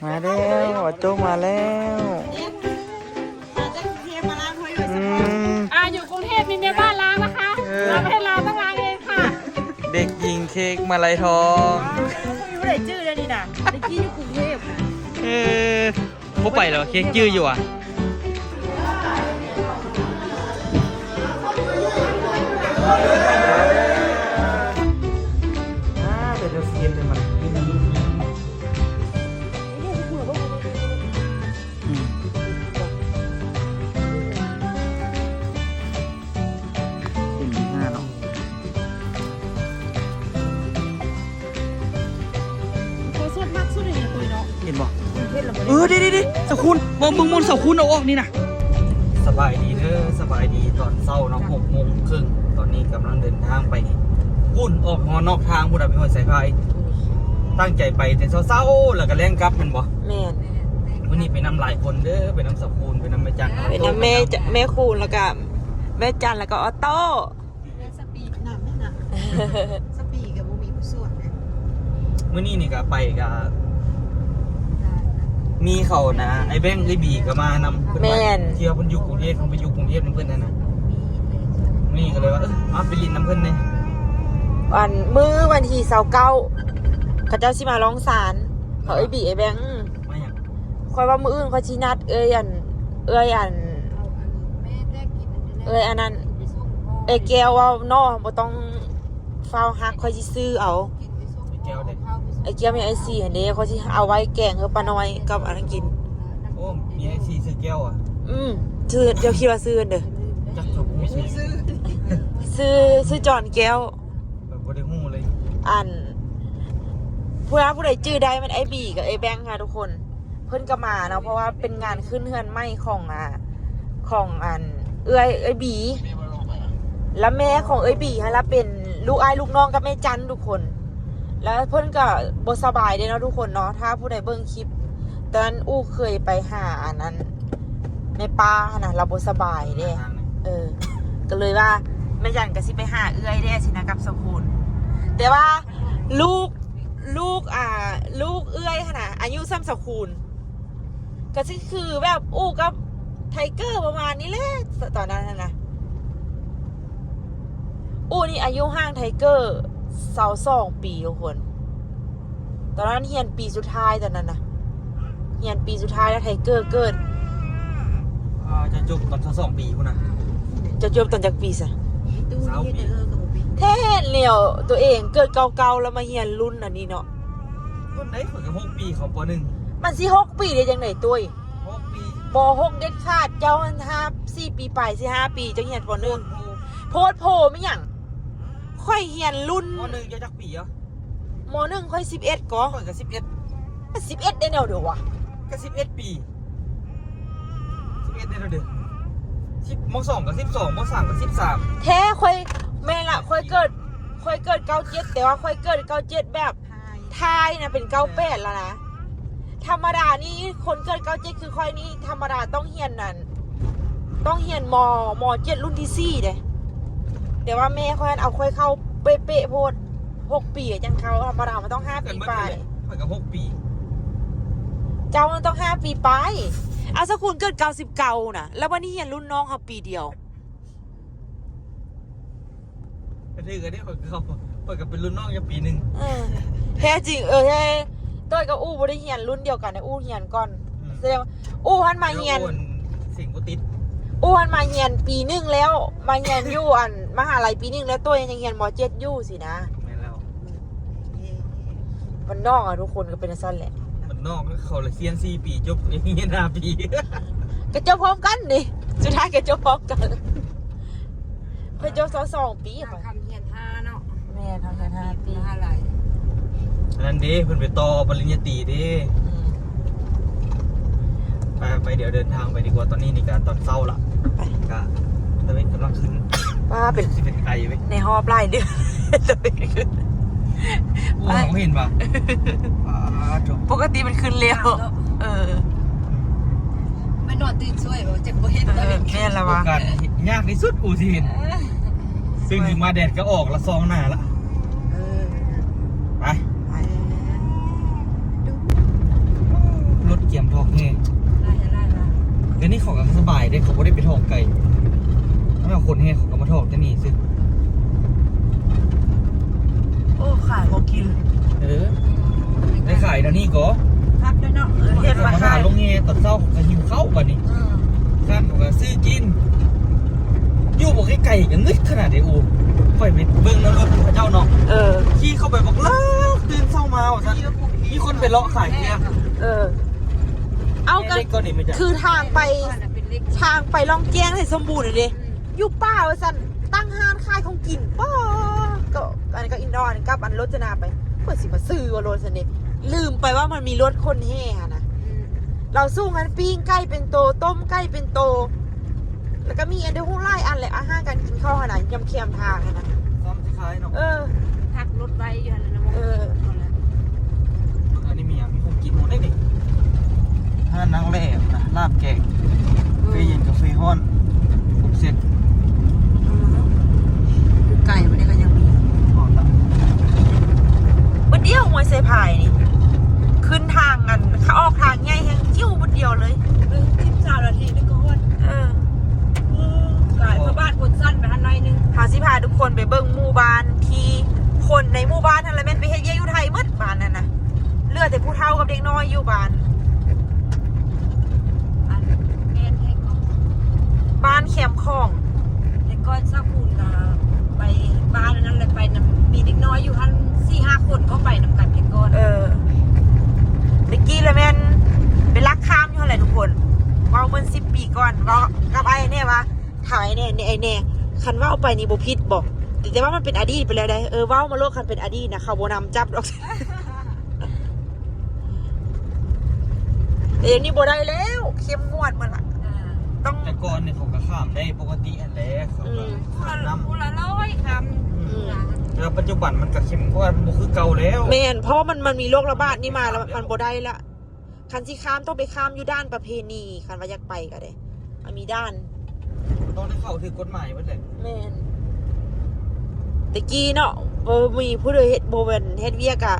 ມາແລ້ວ ອອໂຕ້ມາແລ້ວ. ອືມ ອ່າ ຢູ່ກຸງເທບມີແມ່ບ້ານລ້າງນະຄະ ເອີ ເຮົາປະເທດລາວຕ້ອງລ້າງເອງຄ່ະ. ເດັກຍິງເຄ້ກມາໄລທອງ ບໍ່ໄດ້ຈື່ເດ້ນີ້ນະ ໄດ້ກິນຢູ່ກຸງເທບ. ເອີ ບໍ່ໄປແລ້ວ ເຄ້ກຈື່ຢູ່ຫວາ. ອ່າ ເປັນແນວຊີມເດ້ມັນ. ອືມ ເປັນດີໜ້າເນາະ. ຂ້ອຍຊົດມັກສຸດເລີຍໂຕຍເນາະ ເຫັນບໍ່? ເຫັນແລ້ວບໍ່? ເອີ ເດ້ໆໆ ສາວຄູນ ເບິ່ງ ເບິ່ງມົນສາວຄູນເອົາອອກນີ້ນະ. ສະບາຍດີເດີ ສະບາຍດີຕອນເຊົ້າເນາະ ຫົກໂມງເຄິ່ງ ຕອນນີ້ກຳລັງເດີນທາງໄປພຸ້ນ ອອກຮອດນອກທາງພຸ້ນ ໄປຮອດສາຍໄຟ. ຕັ້ງໃຈໄປແຕ່ເຊົ້າໆ ແລ້ວກໍແລງກັບແມ່ນບໍ່? ແມ່ນ. ມື້ນີ້ໄປນຳຫຼາຍຄົນເດີ ໄປນຳສາວຄູນ ໄປນຳແມ່ຈັນ ໄປນຳແມ່ ແມ່ຄູນ ແລ້ວກໍແມ່ຈັນ ແລ້ວກໍອອໂຕ້. ສະປີດນຳນີ້ນະ ສະປີດກໍບໍ່ມີຜູ້ສວນເດ້. ມື້ນີ້ນີ້ກໍໄປກໍມີເຂົານະ ໄອ້ແບງ ໄອ້ບີກໍມານຳ. ແມ່ນ ເພິ່ນວ່າ ທີ່ວ່າເພິ່ນຢູ່ກຸງເທບ ເພິ່ນໄປຢູ່ກຸງເທບນຳເພິ່ນຫັ້ນນະ. ມື້ນີ້ກໍເລີຍວ່າ ເອີ ມາໄປຫຼິ້ນນຳເພິ່ນແດ່. ອັນ ມື້ວັນທີຊາວເກົ້າ ເຂົາເຈົ້າຊິມາລອງຊານ ເຂົາ ເອື້ອຍບີ ເອື້ອຍແບງ. ມາຫຍັງ? ຂ້ອຍວ່າມື້ອື່ນຂ້ອຍຊິນັດເອື້ອຍອັນ ເອື້ອຍອັນ ເອື້ອຍອັນນັ້ນ ເອື້ອຍແກ້ວເວົ້າເນາະ ບໍ່ຕ້ອງຟ້າວຮັກ ຂ້ອຍຊິຊື້ເອົາ. ເອື້ອຍແກ້ວເດ້? ເອື້ອຍແກ້ວມີໄອຊີຫັ້ນເດ້ ຂ້ອຍຊິເອົາໄວ້ແກງໃຫ້ປ້ານ້ອຍກັບອັນນັ້ນກິນ. ໂອ້ ມີໄອຊີຊື່ແກ້ວອະ? ອືມ ຊື່ ເຈົ້າຄິດວ່າຊື່ອັນເດີ? ຈັກ ເຈົ້າບໍ່ຮູ້ຊື່. ຊື່ ຊື່ຈອນແກ້ວ. ຂ້ອຍບໍ່ໄດ້ຮູ້ເລີຍ. ອັນ ຜູ້ ຜູ້ໃດຈື່ໄດ້ແມ່ນອ້າຍບີກັບອ້າຍແບງຄ່ະທຸກຄົນ ເພິ່ນກໍມາເນາະ ເພາະວ່າເປັນງານຂຶ້ນເຮືອນໃໝ່ຂອງ ອ່າ ຂອງອັນເອື້ອຍ ເອື້ອຍບີ ແລະແມ່ຂອງເອື້ອຍບີຫັ້ນລະເປັນລູກອ້າຍລູກນ້ອງກັບແມ່ຈັນທຸກຄົນ. ແລ້ວເພິ່ນກໍບໍ່ສະບາຍເດ້ເນາະທຸກຄົນເນາະ ຖ້າຜູ້ໃດເບິ່ງຄລິບ ຕອນນັ້ນອູ້ເຄີຍໄປຫາອັນນັ້ນ ແມ່ປ້າຫັ້ນນະ ລາວບໍ່ສະບາຍເດ້. ເອີ ກໍເລີຍວ່າແມ່ຈັນກໍຊິໄປຫາເອື້ອຍເດ້ຊີ້ນະ ກັບສາວຄູນ. ແຕ່ວ່າລູກ ລູກ ອ່າ ລູກເອື້ອຍຫັ້ນນະ ອາຍຸສ່ຳສາວຄູນ ກໍຊິຄືແບບອູ້ກັບໄທເກີປະມານນີ້ແຫຼະ ຕອນນັ້ນຫັ້ນນະ. ອູ້ນີ້ອາຍຸຫ່າງໄທເກີຊາວສອງປີທຸກຄົນ. ຕອນນັ້ນຮຽນປີສຸດທ້າຍຕອນນັ້ນນະ ຮຽນປີສຸດທ້າຍແລ້ວໄທເກີເກີດ. ອ່າ ຈະຈົບຕອນຊາວສອງປີພຸ້ນນະ. ຈະຈົບຕອນຈັກປີຊະ? ຊາວປີ. ແທ້ແລ້ວ ຕົວເອງເກີດເກົ້າເກົ້າແລ້ວມາຮຽນລຸ້ນອັນນີ້ເນາະ. ລຸ້ນໃດ? ຂ້ອຍກໍຫົກປີ ເຂົ້າ ປໍໜຶ່ງ. ມັນຊິຫົກປີໄດ້ຈັ່ງໃດຕຸ້ຍ? ຫົກປີ. ບໍ່ ຫົກເດັດຂາດ. ເຈົ້າຫັ້ນຫ້າ ສີ່ປີປາຍ ຊິຫ້າປີ ເຈົ້າຮຽນ ປໍໜຶ່ງ. ໂພດໂພ. ໂພດໂພແມ່ນຫຍັງ? ຂ້ອຍຮຽນລຸ້ນ ປໍໜຶ່ງເຈົ້າຈັກປີອະ? ປໍໜຶ່ງຂ້ອຍສິບເອັດກໍ ຂ້ອຍກໍສິບເອັດ. ສິບເອັດໄດ້ແນວໃດວະ? ກໍສິບເອັດປີ ສິບເອັດໄດ້ແນວໃດ? ສິບ ມໍສອງກໍສິບສອງ ມໍສາມກໍສິບສາມ. ແທ້ ຂ້ອຍ ແມ່ນລະ ຂ້ອຍເກີດ ຂ້ອຍເກີດເກົ້າເຈັດ ແຕ່ວ່າຂ້ອຍເກີດເກົ້າເຈັດແບບ ທ້າຍນະເປັນເກົ້າແປດແລ້ວນະ. ທຳມະດານີ້ ຄົນເກີດເກົ້າເຈັດຄືຂ້ອຍນີ້ ທຳມະດາຕ້ອງຮຽນນັ້ນ ຕ້ອງຮຽນ ມ ມ ເຈັດ ລຸ້ນທີສີ່ເດ້. ແຕ່ວ່າແມ່ຂ້ອຍຫັ້ນເອົາຂ້ອຍເຂົ້າເປະໆໂພດ ຫົກປີຈັ່ງເຂົ້າ. ທຳມະດາມັນຕ້ອງຫ້າປີປາຍ. ຂ້ອຍກໍຫົກປີ. ເຈົ້າມັນຕ້ອງຫ້າປີປາຍ. ເອົາ ສະຄູນເກີດເກົ້າສິບເກົ້ານະ ແລ້ວບັດນີ້ຮຽນລຸ້ນນ້ອງເຮົາປີດຽວ. ກະຖືກກະໄດ້ ຂ້ອຍກໍ ຂ້ອຍກໍເປັນລຸ້ນນ້ອງຢູ່ປີໜຶ່ງ. ເອີ ແທ້ຈິງ ເອີ ແທ້ ຕ້ອຍກັບອູ້ບໍ່ໄດ້ຮຽນລຸ້ນດຽວກັນ ອູ້ຮຽນກ່ອນ. ອືມ ສະແດງວ່າອູ້ຫັ້ນມາຮຽນ ຊິງບໍ່ຕິດ. ອູ້ຫັ້ນມາຮຽນປີໜຶ່ງແລ້ວ ມາຮຽນຢູ່ອັນມະຫາໄລປີໜຶ່ງແລ້ວ ໂຕຍັງຮຽນ ມ ເຈັດ ຢູ່ຊີ້ນະ. ແມ່ນແລ້ວ. ບ້ານນອກອະ ທຸກຄົນກໍເປັນຈັ່ງຊັ້ນແຫຼະ. ບ້ານນອກເຂົາລະຮຽນສີ່ປີ ຈົບຮຽນຫ້າປີ ກໍຈົບພ້ອມກັນເດ້. ສຸດທ້າຍກໍຈົບພ້ອມກັນ. ຂ້ອຍຈົບຊາວສອງປີ ຂ້ອຍ ຄຳຮຽນຫ້າເນາະ. ແມ່ນ ເຮົາຮຽນຫ້າປີ ມະຫາໄລ. ອັນນັ້ນເດ້ ເພິ່ນໄປຕໍ່ປະລິນຍາຕີເດ້. ອືມ ໄປ ໄປ ດຽວເດີນທາງໄປດີກວ່າ. ຕອນນີ້ນີ້ກະຕອນເຊົ້າລະ ໄປ ກະຕາເວັນກຳລັງຂຶ້ນ. ວ່າເປັນ ຊິເປັນໄກເວີຍ ໃນຮອບຫຼາຍເດືອນ ຕາເວັນຂຶ້ນ. ໂອ້ ເຮົາເຫັນປະ ປົກກະຕິມັນຂຶ້ນເລັວ. ເອີ ໄປນອນຕື່ນຊ່ວຍບໍ່ ຈັກບໍ່ເຫັນ. ເອີ ແມ່ນລະວະ ໂອກາດຍາກທີ່ສຸດ ອູ້ຊິເຫັນ. ເອີ ເຊິ່ງຊິມາແດດກໍອອກລະ ສ່ອງໜ້າລະ. ເອີ ໄປ ໄປ. ໂອ້ ດຽວນີ້ເຂົາກໍສະບາຍເດ້ ເຂົາບໍ່ໄດ້ໄປຖອກໄກ ຖ້າແມ່ນຄົນແຮງເຂົາກໍມາຖອກແຕ່ນີ້ຊື່. ໂອ້ ຂາຍບໍ່ກິນ ເອີ ໄດ້ຂາຍແນວນີ້ກໍຄັກເດ້ເນາະ ເອີ ເຮັດມາຂາຍ ລົງແຮ່ຕອນເຊົ້າກໍຫິວເຂົ້າບາດນີ້ ເອີ ຮ້ານເຂົາກໍຊື້ກິນ ຢູ່ບໍ່ໄກໆ ກໍງຶດຂະໜາດໃດ. ໂອ້ ຂ້ອຍໄປເບິ່ງນຳລົດເຂົາເຈົ້າເນາະ ເອີ ຂີ່ເຂົ້າໄປບັກເລີກ ຕື່ນເຊົ້າມາວ່າຊັ້ນ ມີຄົນໄປເລາະຂາຍເກຍ ເອີ ເອົາ ກໍຄືທາງໄປ ທາງໄປລ່ອງແຈ້ງໃຫ້ສົມບູນເດ້ ຢູ່ປ່າວ່າຊັ້ນ ຕັ້ງຮ້ານຂາຍຂອງກິນ ປ້າ ກໍອັນນີ້ກໍອິນດອນກັບອັນໂລຈະນາໄປ ເພິ່ນຊິມາຊື້ວ່າໂລຊັ້ນເດ້ ລືມໄປວ່າມັນມີລົດຂົນແຮ່ຫັ້ນນະ ອືມ ລາວສົ່ງອັນປີ້ງໄກ່ເປັນໂຕ ຕົ້ມໄກ່ເປັນໂຕ ແລ້ວກໍມີອັນເດໂຮຫຼາຍອັນແຫຼະ ອາຫານການກິນເຂົາຫັ້ນນະ ຍ່ຳແຄມທາງຫັ້ນນະ ຊ້ຳຊິຂາຍເນາະ ເອີ ພັກລົດໄວ້ຢູ່ຫັ້ນນະ ເອີ ອັນນີ້ມີຫຍັງ ມີຂອງກິນໝົດເດ້ນີ້ ຮ້ານນາງແຫຼມນະ ລາບແກງ ເອີ ເຟເຢັນ ກາເຟຮ້ອນ ຄົບເຊັດ ເອີ ຢູ່ໃກ້ບາດນີ້ກໍຍັງມີ ຮອດລະ ບາດດຽວຫ້ວຍໄຊພາຍນີ້ ຂຶ້ນທາງອັນ ຂາອອກທາງໃຫຍ່ແຮງ ຈິ້ວບາດດຽວເລີຍ ເອີ ສິບ ຊາວນາທີນີ້ກໍຮອດ ເອີ ກາຍພະບາດຄົນສັ້ນໄປຫັ້ນໜ້ອຍໜຶ່ງ. ເຮົາຊິພາທຸກຄົນໄປເບິ່ງໝູ່ບ້ານທີ່ຄົນໃນໝູ່ບ້ານຫັ້ນລະແມ່ນໄປເຮັດວຽກຢູ່ໄທໝົດ ບ້ານນັ້ນນະ ເຫຼືອແຕ່ຜູ້ເຖົ້າກັບເດັກນ້ອຍຢູ່ບ້ານ ອັນແມ່ນແທ້ກໍ ບ້ານແຄມຂອງ ແຕ່ກ່ອນຊາວຄູນກໍໄປບ້ານອັນນັ້ນແຫຼະ ໄປນຳ ມີເດັກນ້ອຍຢູ່ຫັ້ນສີ່ຫ້າຄົນ ກໍໄປນຳກັນແຕ່ກ່ອນ ເອີ ແຕ່ກີ້ລະແມ່ນໄປລັກຄາມຢູ່ຫັ້ນແຫຼະທຸກຄົນ ເວົ້າເມື່ອສິບປີກ່ອນ ເວົ້າກັບອ້າຍແນ່ວ່າ ຖາມອ້າຍແນ່ ອ້າຍແນ່ ຄັນເວົ້າໄປນີ້ບໍ່ຜິດບໍ່? ແຕ່ ແຕ່ວ່າມັນເປັນອະດີດໄປແລ້ວໃດ໋ ເອີ ເວົ້າມາໂລດ ຄັນເປັນອະດີດນະ ເຂົາບໍ່ນຳຈັບດອກ ແຕ່ດຽວນີ້ບໍ່ໄດ້ແລ້ວ ເຂັ້ມງວດໝົດລະ ອ່າ ຕ້ອງ ແຕ່ກ່ອນນີ້ເຂົາກໍຂ້າມໄດ້ປົກກະຕິຫັ້ນແຫຼະ ເຂົາກໍ ອືມ ຂ້າມນຳ ຜູ້ລະຮ້ອຍຄຳ ອືມ ແຕ່ວ່າປັດຈຸບັນມັນກໍເຂັ້ມງວດ ມັນບໍ່ຄືເກົ່າແລ້ວ ແມ່ນ ເພາະວ່າມັນ ມັນມີໂລກລະບາດນີ້ມາແລ້ວ ມັນບໍ່ໄດ້ລະ ຄັນຊິຂ້າມຕ້ອງໄປຂ້າມຢູ່ດ່ານປະເພນີ ຄັນວ່າຢາກໄປກໍໄດ້ ມັນມີດ່ານ ຕ້ອງໄດ້ເຂົ້າຖືກກົດໝາຍເບິດແຫຼະ ແມ່ນ ແຕ່ກີ້ເນາະ ບໍ່ມີຜູ້ໃດເຮັດ ບໍ່ແມ່ນເຮັດວຽກກະ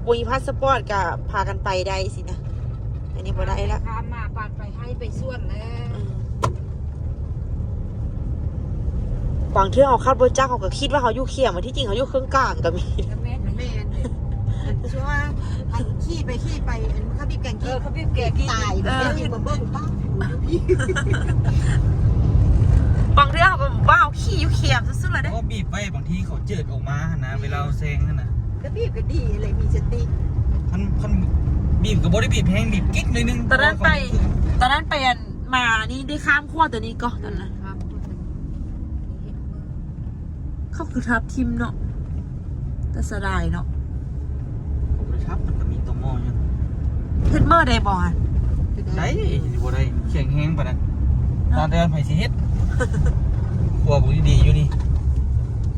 ບໍ່ມີພາສະປອດກະພາກັນໄປໄດ້ຊີ້ນະ ອັນນີ້ບໍ່ໄດ້ລະ ຂ້າມມາປານໄປໄຮ່ໄປສວນແລ້ວ ອືມ ບາງເທື່ອເຮົາຂັບລົດຈັກ ເຮົາກໍຄິດວ່າເຮົາຢູ່ຂຽງ ທີ່ຈິງເຮົາຢູ່ເຄິ່ງກາງກໍມີ ກໍແມ່ນ ແມ່ນ ອັນຊົ່ວ ອັນຂີ່ໄປຂີ່ໄປ ອັນເຂົາບີບແກງ ເອີ ເຂົາບີບແກງ ຕາຍ ເອີ ເບິ່ງ ເບິ່ງ ປ້າ ບາງເທື່ອເຮົາກໍວ່າເຮົາຂີ່ຢູ່ຂຽງສຸດໆ ລະເດ້ ເພາະວ່າບີບໄວ້ ບາງທີເຂົາເຈີດອອກມາຫັ້ນນະ ແມ່ນ ເວລາເຮົາແຊງຫັ້ນນະ ກໍບີບກໍດີແຫຼະ ມີສະຕິ ຄັນ ຄັນບີບກໍບໍ່ໄດ້ບີບແຮງ ບີບກິກໜ້ອຍໜຶ່ງ ຕອນນັ້ນໄປ ຕອນນັ້ນໄປອັນ ມານີ້ໄດ້ຂ້າມຂົວຕົວນີ້ກໍຕອນນັ້ນ ຂ້າມຂົວຕົວນີ້ ເຂົາຄືທັບຖິ້ມເນາະ ແຕ່ເສຍດາຍເນາະ ເຂົາບໍ່ໄດ້ທັບ ມັນກໍມີຕໍມໍຢູ່ ເຮັດເມີໄດ້ບໍ່ຫັ້ນ ໄດ້ ຊິບໍ່ໄດ້ ແຂງແຮງປານນັ້ນ ເນາະ ຕາມແຕ່ໃຜຊິເຮັດ ຂົວບໍ່ດີໆຢູ່ນີ້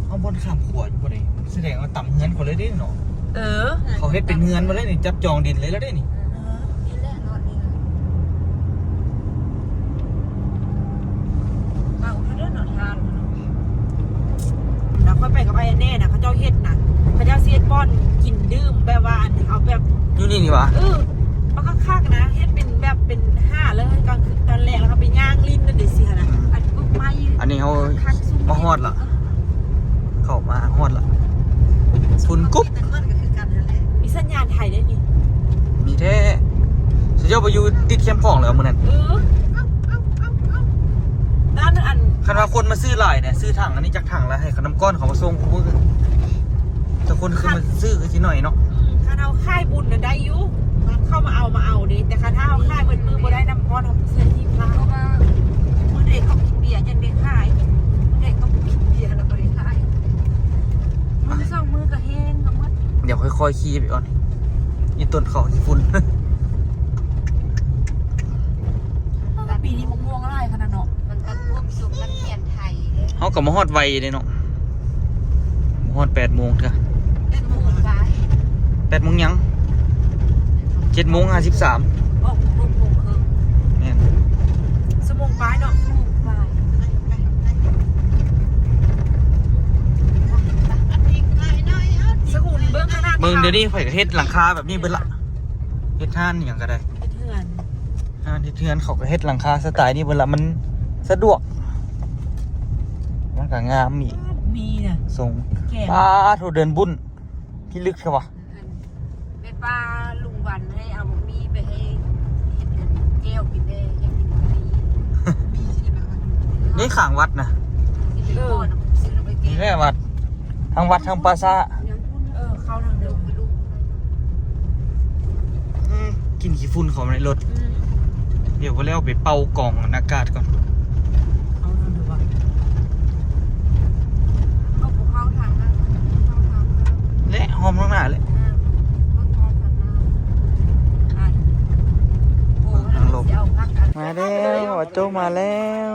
ເອົາບ່ອນຂ້າມຂົວຢູ່ບໍ່ໄດ້ ສະແດງວ່າຕຳເຮືອນເຂົາເລີຍເດ້ເນາະ ເອີ ເຂົາເຮັດເປັນເຮືອນມາເລີຍນີ້ ຈັບຈອງດິນເລີຍລະເດ້ນີ້ ເອີ ນີ້ແຫຼະເນາະ ນີ້ແຫຼະ ເອົາເດີເນາະ ທາງເນາະ ແລ້ວຂ້ອຍໄປກັບອ້າຍແນ່ນະ ເຂົາເຈົ້າເຮັດນະ ເຂົາເຈົ້າຊິເຮັດບ່ອນກິນດື່ມ ແບບວ່າອັນເອົາແບບ ຢູ່ນີ້ນີ້ຫວາ? ເອີ ບັກຄັກໆນະ ເຮັດເປັນແບບເປັນຫ້າງເລີຍ ກາງຄືນຕອນແລງ ແລ້ວກໍໄປຍ່າງຫຼິ້ນນັ້ນເດ ຊິຫັ້ນນະ ອືມ ອັນປຶກໄມ້ ອັນນີ້ເຮົາ ຄັກໆຊຸມ ມາຮອດລະ ເຂົ້າມາຮອດລະ ຝຸ່ນກຸບ ມີສັນຍານໄທໄດ້ນີ້ ມີແທ້ ເຂົາເຈົ້າໄປຢູ່ຕິດແຄມຂອງແລ້ວມື້ນັ້ນ ເອີ ເອົາ ເອົາ ເອົາ ເອົາ ດ້ານອັນ ຄັນວ່າຄົນມາຊື້ຫຼາຍນະ ຊື້ຖັງອັນນີ້ຈັກຖັງລະ ໃຫ້ເຂົາ ນ້ຳກ້ອນເຂົາມາສົ່ງຄູ່ມື້ ແຕ່ຄົນຄືມາຊື້ຄືຊິໜ້ອຍເນາະ ອືມ ຄັນເຮົາຂາຍບຸນນະໄດ້ຢູ່ ເຂົາມາເອົາ ມາເອົາເດ້ ແຕ່ຄັນຖ້າເຮົາຂາຍເບິດມື້ບໍ່ໄດ້ ນ້ຳກ້ອນເຮົາບໍ່ໃສ່ທີ່ ເພາະວ່າມື້ໃດເຂົາກິນເບຍຈັ່ງໄດ້ຂາຍ ມື້ໃດເຂົາບໍ່ກິນເບຍລະບໍ່ໄດ້ຂາຍ ມື້ສອງມື້ກໍແຫ້ງກໍໝົດ ດຽວຄ່ອຍໆຂີ່ໄປກ່ອນ ອີ່ຕົ້ນເຂົາຂີ້ຝຸ່ນ ແຕ່ປີນີ້ໝາກມ່ວງຫຼາຍຂະໜາດເນາະ ມັນກໍລວມຊຸມນັກຮຽນໄທເດ້ ເຮົາກໍມາຮອດໄວເດ້ເນາະ ມາຮອດແປດໂມງເທື່ອ ແປດໂມງປາຍ ແປດໂມງຫຍັງ ເຈັດໂມງຫ້າສິບສາມ ອອກຫົກໂມງເຄິ່ງ ແມ່ນ ຊົ່ວໂມງປາຍເນາະ ຊົ່ວໂມງປາຍ ສະຫູນເບິ່ງຂະໜາດ ເບິ່ງດຽວນີ້ໃຜກໍເຮັດຫຼັງຄາແບບນີ້ເບິດລະ ເຮັດຮ້ານຫຍັງກໍໄດ້ ເຮັດເຮືອນ ງານເຮັດເຮືອນເຂົາກໍເຮັດຫຼັງຄາສະໄຕນີ້ເບິດລະ ມັນສະດວກ ມັນກໍງາມອີກ ມີນະ ຊົງ ແກ້ວ ປາໂທ້ ເດີ່ນບຸນ ພິລຶກແທ້ວະ. ແມ່ນວ່າລຸງວັນໃຫ້ເອົາໝາກມີໄປໃຫ້ເຮັດອັນແຈ່ວກິນແດ່ ຢາກກິນໝາກມີ ມີຊິໄດ້ມາ ນີ້ຂ້າງວັດນະ ເອີ ຊື້ໄປແກ້ວ ນີ້ແຫຼະວັດ ທັງວັດທັງປາສາດ ເອີ ເຂົ້າທາງເດີມ ອືມ ກິ່ນຂີ້ຝຸ່ນເຂົ້າມາໃນລົດ ອືມ ດຽວກໍແລ້ວໄປເປົ່າກອງອາກາດກ່ອນ ເຂົ້າທາງເດີມ ເຂົ້າທາງເດີມ ແລະ ອ້ອມທາງໜ້າແຫຼະ ເບິ່ງທາງລົງ ມາແລ້ວ ອາໂຈມາແລ້ວ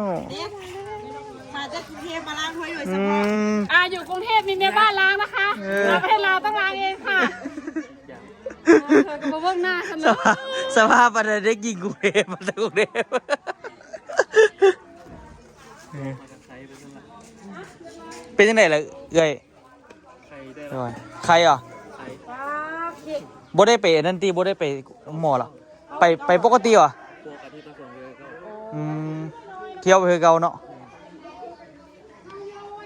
ມາຈາກກຸງເທບມາລ້າງຖ້ວຍໂດຍສະເພາະ ອືມ ອ່າ ຢູ່ກຸງເທບມີແມ່ບ້ານລ້າງນະຄະ ເອີ ມາປະເທດລາວຕ້ອງລ້າງເອງຄ່ະ ເອີ ເພິ່ນກໍບໍ່ເບິ່ງໜ້າຊັ້ນເນາະ ສະພາບ ສະພາບອັນເດັກຍິງກຸງເທບ ມາຈາກກຸງເທບ ເປັນຈັ່ງໃດລະເອື້ອຍ? ໄຂ້ເດ້ ໂອ້ຍ ໄຂ້ເຫາະ? ໄຂ້ ບໍ່ໄດ້ໄປອັນນັ້ນຕິ ບໍ່ໄດ້ໄປໂຮງໝໍລະ? ໄປ ໄປປົກກະຕິຫວາ? ປົກກະຕິ ໄປສວນເດີ ອືມ ທ່ຽວໄປຄືເກົ່າເນາະ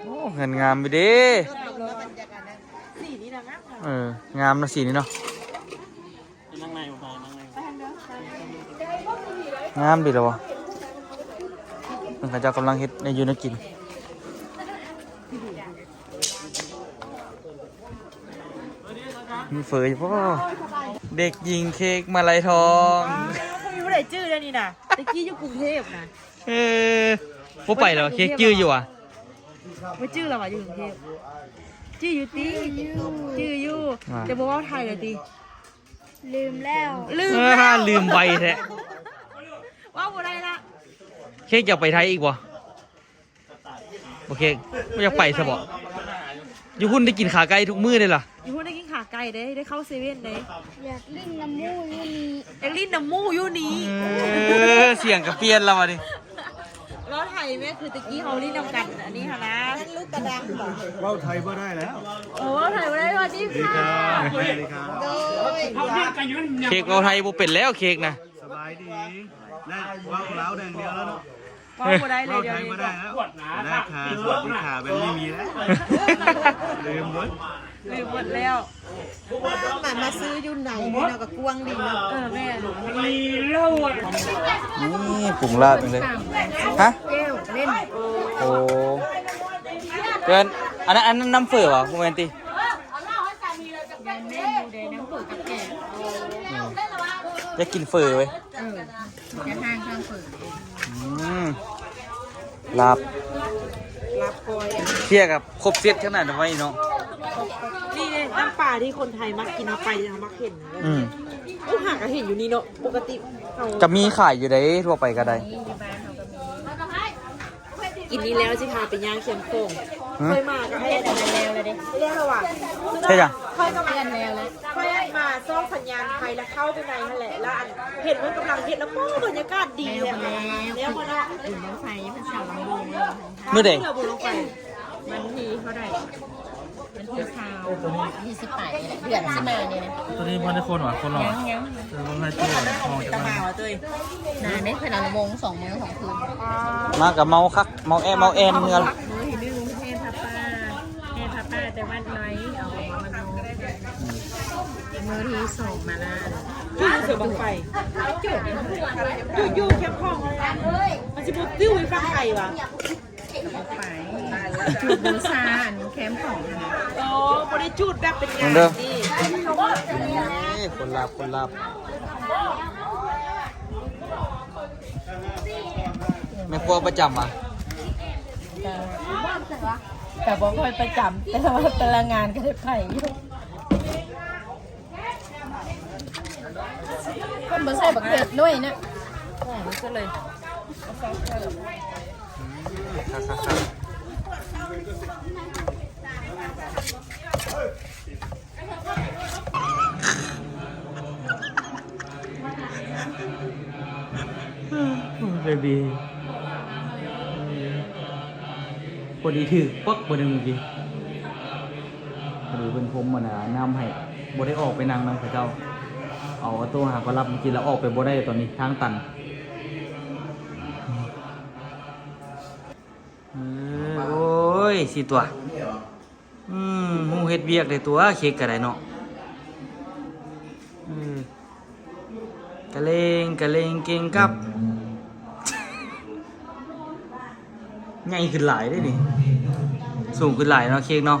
ໂອ້ ເຮືອນງາມຢູ່ເດ້ ເອີ ງາມເນາະ ສີນີ້ເນາະ ນັ່ງໃນ ນັ່ງໃນ ງາມດີລະວະ ເພິ່ນເຂົາເຈົ້າກຳລັງເຮັດແນວຢູ່ແນວກິນ ມີເຝີຢູ່ບໍ່? ເດັກຍິງເຄ້ກມາໄລທອງ ບໍ່ມີຜູ້ໃດຈື່ເດ້ນີ້ນະ ແຕ່ກີ້ຢູ່ກຸງເທບນະ ເອີ ບໍ່ໄປແລ້ວ ເຄ້ກຈື່ຢູ່ຫວາ? ບໍ່ຈື່ແລ້ວຫວາ ຢູ່ກຸງເທບ ຈື່ຢູ່ຕິ? ຈື່ຢູ່ ແຕ່ບໍ່ເວົ້າໄທແລ້ວຕິ? ລືມແລ້ວ ລືມແລ້ວ ລືມໄວແທ້ ເວົ້າບໍ່ໄດ້ລະ ເຄ້ກຢາກໄປໄທອີກບໍ່? ບໍ່ ເຄ້ກ ບໍ່ຢາກໄປຊະບໍ? ຢູ່ພຸ້ນໄດ້ກິນຂາໄກ່ທຸກມື້ເດ້ລະ ຢູ່ພຸ້ນໄດ້ກິນຂາໄກ່ເດ້ ໄດ້ເຂົ້າເຊເວັ່ນເດ້ ຢາກຫຼິ້ນນຳໝູ່ຢູ່ນີ້ ຢາກຫຼິ້ນນຳໝູ່ຢູ່ນີ້ ເອີ ສຽງກະປ່ຽນລະບາດນີ້ ເວົ້າໄທແມ່ ຄືແຕ່ກີ້ເຮົາຫຼິ້ນນຳກັນ ອັນນີ້ຫັ້ນນະ ລູກກະດັງບໍ? ເວົ້າໄທບໍ່ໄດ້ແລ້ວ ໂອ້ ເວົ້າໄທບໍ່ໄດ້ ສະຫວັດດີຄ່ະ ສະຫວັດດີຄ່ະ ໂດຍ ເຄ້ກເວົ້າໄທບໍ່ເປັນແລ້ວ ເຄ້ກນະ ສະບາຍດີ ໄດ້ເວົ້າລາວຢ່າງດຽວແລ້ວເນາະ ເວົ້າບໍ່ໄດ້ເລີຍ ເວົ້າໄທບໍ່ໄດ້ແລ້ວ ສະຫວັດດີຄ່ະ ສະຫວັດດີຄ່ະ ແບບນີ້ມີແລ້ວ ລືມເບິດ ລືມເບິດແລ້ວ ມາ ມາຊື້ຢູ່ໃນນີ້ເນາະ ກໍກວ້າງດີເນາະ ເອີ ແມ່ນ ນີ້ປຸງລາບເອງເລີຍ ຮະ ແກ້ວເຫຼັ້ນ ໂອ້ ເພິ່ນ ອັນນັ້ນ ອັນນັ້ນນ້ຳເຝີຫວາ? ບໍ່ແມ່ນຕິ ແມ່ນຢູ່ເດ້ ນ້ຳເຝີກັບແກ້ວ ອືມ ຢາກກິນເຝີເວີຍ ເອີ ຈະທານເຄື່ອງເຝີ ອືມ ລາບ ລາບກ້ອຍ ເພຍກັບຄົບເຊັດຂະໜາດໄວ້ເນາະ ນີ້ເດ້ ນ້ຳປາທີ່ຄົນໄທມັກກິນ ເຮົາໄປເຮົາມັກເຫັນ ອືມ ໂອ້ ຫາກະເຫັນຢູ່ນີ້ເນາະ ປົກກະຕິເຮົາ ກະມີຂາຍຢູ່ເດ້ ທົ່ວໄປກະໄດ້ ມີ ຢູ່ບ້ານເຮົາກະມີ ກິນນີ້ແລ້ວຊິພາໄປຍ່າງຄຽມຂອງ ຮະ ເຄີຍມາກະແມ່ນ ແລ້ວລະເດ້ ແລ້ວລະຫວາ? ເຮັດຫຍັງ? ເຄີຍກະແມ່ນແລ້ວລະ ເຄີຍມາສ່ອງສັນຍານໄຟລະເຂົ້າໄປໃນຫັ້ນແຫຼະ ລະອັນ ເຫັນເພິ່ນກຳລັງເຮັດລະ ໂອ້ ບັນຍາກາດດີແທ້ ແລ້ວບໍ່ເນາະ ບຸນບັ້ງໄຟເພິ່ນສາວລຳວົງເລີຍ ມື້ໃດ? ມື້ໃດ? ວັນທີເທົ່າໃດ? ວັນທີຊາວ ວັນທີສິບປາຍນີ້ແຫຼະ ເດືອນຊິມານີ້ນະ ໂຕນີ້ບໍ່ໄດ້ຄົນຫວາ? ຄົນຫຼາຍ ຍັງ ຍັງ ເອີ ເບິ່ງໃຫ້ໂຕຫ້ອງຈັກໜ້ອຍ ນານເດ້ ເພິ່ນເອົາລຳວົງສອງມື້ສອງຄືນ ມາກະເມົາຄັກ ເມົາແອະເມົາແອນເຮືອນ ມື້ທີໜຶ່ງແຫ່ຜ້າປ່າ ແຫ່ຜ້າປ່າແຕ່ວັດນ້ອຍ ເອົາມາວັດນ້ອຍ ມື້ທີສອງມາລານ ຈຸດເສືອບັ້ງໄຟ ຈຸດຢູ່ແຄມຂອງ ມັນຊິບໍ່ຕິວໄປຝັ່ງໄທຫວາ? ໄປ ຈຸດບູຊາອັນແຄມຂອງຫັ້ນນະ ໂອ້ ບໍ່ໄດ້ຈຸດແບບເປັນງານ ເດີ ນີ້ ນີ້ ຄົນລາບ ຄົນລາບ ແມ່ຄົວປະຈຳຫວາ? ກະ ກະບໍ່ຄ່ອຍປະຈຳ ແຕ່ວ່າແຕ່ລະງານກະໄດ້ໄປຢູ່ ເພິ່ນບໍ່ໃສ່ບັກເຜັດໜ້ອຍນະ ໃສ່ເລີຍ ເບບີ ພໍດີຖືກປຶກ ພໍດີມື້ກີ້ ພໍດີເພິ່ນພົມອັນນະ ນ້ຳໃຫ້ ບໍ່ໄດ້ອອກໄປນັ່ງນຳເຂົາເຈົ້າ ເອົາໂຕຫາກໍລັບມື້ກີ້ ແລ້ວອອກໄປບໍ່ໄດ້ ຕອນນີ້ທາງຕັນ. ເອີຍ ຊິຕົວະ ອືມ ຮູ້ເຮັດວຽກໄດ້ຕົວະ ເຄັກກໍໄດ້ເນາະ ເອີ ກະເລງ ກະເລງເກັ່ງກັບ ໃຫຍ່ຂຶ້ນຫຼາຍເດ້ນີ້ ສູງຂຶ້ນຫຼາຍເນາະ ເຄັກເນາະ.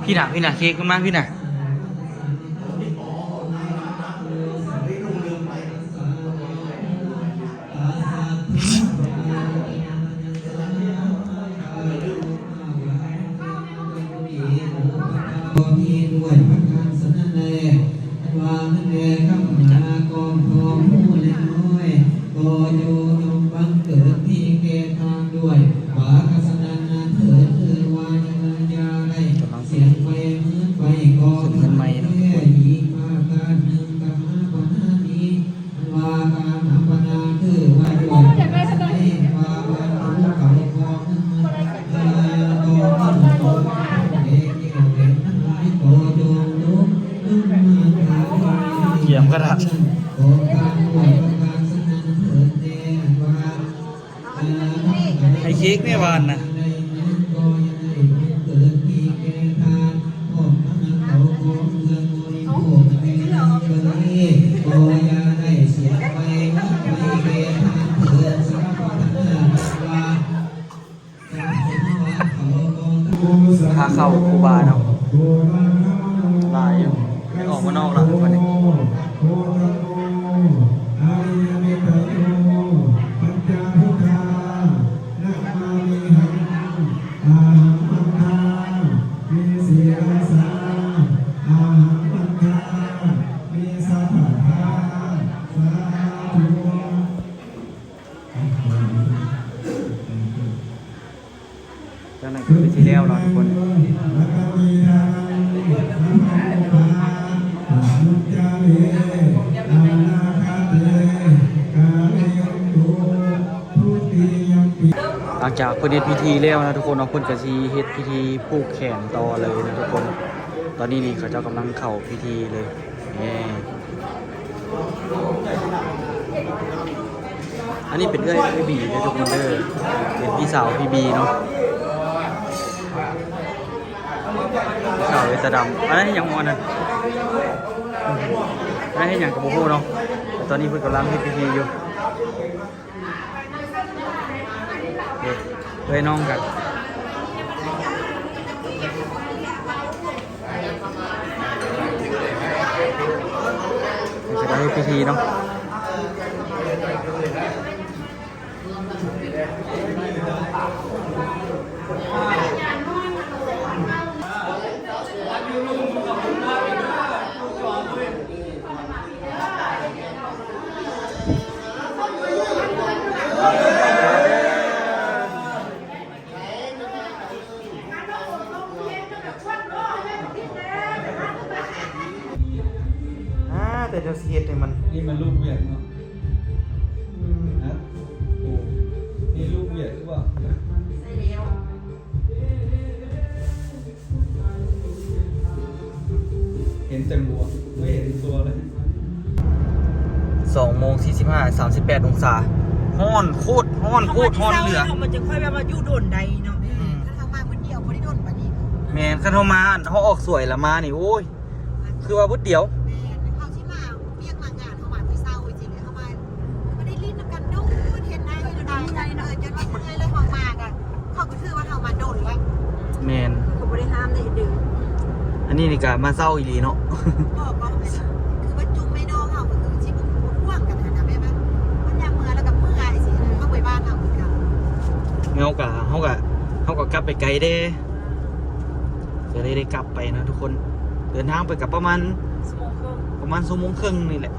ພີ້ນະ ພີ້ນະ ເຄັກ ມາພີ້ນະ. ກຳລັງ ຂຶ້ນເຮືອນໃໝ່ເນາະ ກຽມຂະໜາດ. ໃຫ້ເຄັກແນ່ຫວານນະ. ຄ່າເຂົ້າຄູບາເນາະ ຫຼາຍຢູ່ ອອກມານອກແລ້ວບັດນີ້. ຈັ່ງນັ້ນຄືຊິແລ້ວເນາະທຸກຄົນ. ຫຼັງຈາກເພິ່ນເຮັດພິທີແລ້ວນະທຸກຄົນເນາະ ເພິ່ນກໍຊິເຮັດພິທີຜູກແຂນຕໍ່ເລີຍນະທຸກຄົນ. ຕອນນີ້ນີ້ເຂົາເຈົ້າກຳລັງເຂົ້າພິທີເລີຍ. ນີ້ ອັນນີ້ເປັນເອື້ອຍ ເອື້ອຍບີເດີທຸກຄົນເດີ ເປັນພີ່ສາວພີ່ບີເນາະ ພີ່ສາວເອື້ອຍຕາດຳ. ອັນນັ້ນເຮັດຫຍັງຂອງອັນນັ້ນ ອັນນັ້ນເຮັດຫຍັງກໍບໍ່ຮູ້ເນາະ ແຕ່ຕອນນີ້ເພິ່ນກຳລັງເຮັດພິທີຢູ່. ເອີ ເອື້ອຍນ້ອງກັນ ເພິ່ນຈະໄດ້ເຮັດພິທີເນາະ. ອ່າ ແຕ່ເຈົ້າຊິເຮັດໃຫ້ມັນ ນີ້ມັນລູກວຽກເນາະ. ອືມ ຮະ ໂອ້ ນີ້ລູກວຽກຫຼືບໍ່? ໃສ່ແລ້ວ. ເຫັນແຕ່ໝວກ ບໍ່ເຫັນຕົວເລີຍ. ສອງໂມງສີ່ສິບຫ້າ ສາມສິບແປດອົງສາ ຮ້ອນໂຄດ ຮ້ອນໂຄດ ຮ້ອນເຫຼືອ. ມັນຈຶ່ງຄ່ອຍແບບວ່າຢູ່ດົນໄດ້ເນາະ. ອືມ ຄັນເຮົາມາມື້ດຽວບໍ່ໄດ້ດົນປານນີ້. ແມ່ນ ຄັນເຮົາມາ ເຮົາອອກສວຍລະມານີ້ ໂອ້ຍ ຄືວ່າບຶດດຽວ. ແມ່ນ ເຮົາຊິມາວຽກມາງານ ເຮົາມາແຕ່ເຊົ້າ ເຮົາມາ ບໍ່ໄດ້ຫຼິ້ນນຳກັນໂດນ ເຮັດນາເຮັດຕາ ເອີ ຈົນວ່າເມື່ອຍເລີຍ ເຮົາມາກະ ເຂົາກໍຖືວ່າເຮົາມາດົນແລ້ວ. ແມ່ນ ເຂົາກໍບໍ່ໄດ້ຫ້າມໄດ້ເດີ. ອັນນີ້ນີ້ກະມາເຊົ້າອີ່ຫຼີເນາະ. ບໍ່ ກໍແມ່ນ ຄືວ່າຈຸມແມ່ນ້ອງເຮົາກໍຄືຊິບໍ່ ບໍ່ຫ່ວງກັນຫັ້ນນະ ແບບວ່າມັນຍາມເມື່ອຍແລ້ວກໍເມື່ອຍຊີ້ນະ ເຮົາໄປບ້ານເຮົາຄືກັນ. ເຮົາກະ ເຮົາກະ ເຮົາກໍກັບໄປໄກເດ້. ກໍເລີຍໄດ້ກັບໄປນະທຸກຄົນ ເດີນທາງໄປກໍປະມານ ຊົ່ວໂມງເຄິ່ງ ປະມານຊົ່ວໂມງເຄິ່ງນີ້ແຫຼະ.